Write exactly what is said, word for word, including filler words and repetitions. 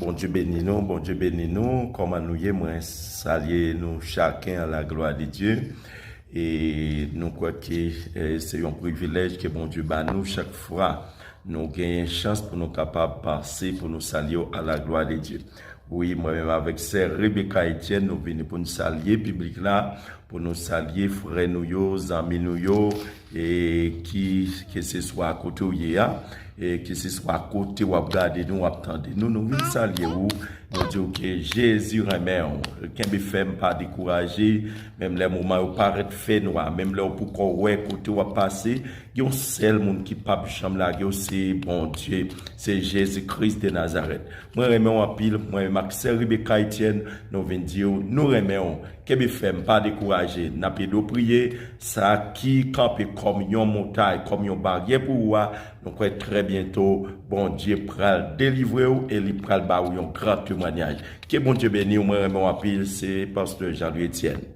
Bondye beni nou, Bondye beni nou. Kòman nou ye? Mwen salye nou chaken a la glwa de Dye. E nou kwè ke eh, se yon privilèj ke Bondye ba nou chak fwa nou genyen chans pou nou kapab pase pou nou salye w a la glwa de Dye. Wi, mwen menm avèk sè Rebecca Etienne, nou vini pou nou salye piblik la, pou nou salye frè nou yo, zanmi nou yo, e ki keseswa kote w ye a, e keseswa kote w ap gade nou, w ap tande nou, nou vin salye ou. Nou di w ke Jezi renmen w. Kenbe fèm, pa dekouraje. Menm lè moman yo parèt fè nwa, menm lè w poko wè kote w ap pase, gen yon sèl moun ki p ap janm lage w, se Bondye, se Jezi Kris de Nazarèt. Mwen renmen w anpil, mwen menm ak sè Rebecca Etienne, nou vin di w nou renmen w. Kenbe fèm, pa dekouraje, n ap ede w priye. Sa ki kanpe kòm yon montay, kòm yon baryè pou ou a, nou kwè trè byento Bondye pral delivre w e li pral ba ou yon gran temwanyaj. Ke Bondye beni w, mwen renmen w anpil, se pastè Jean Louis Etienne.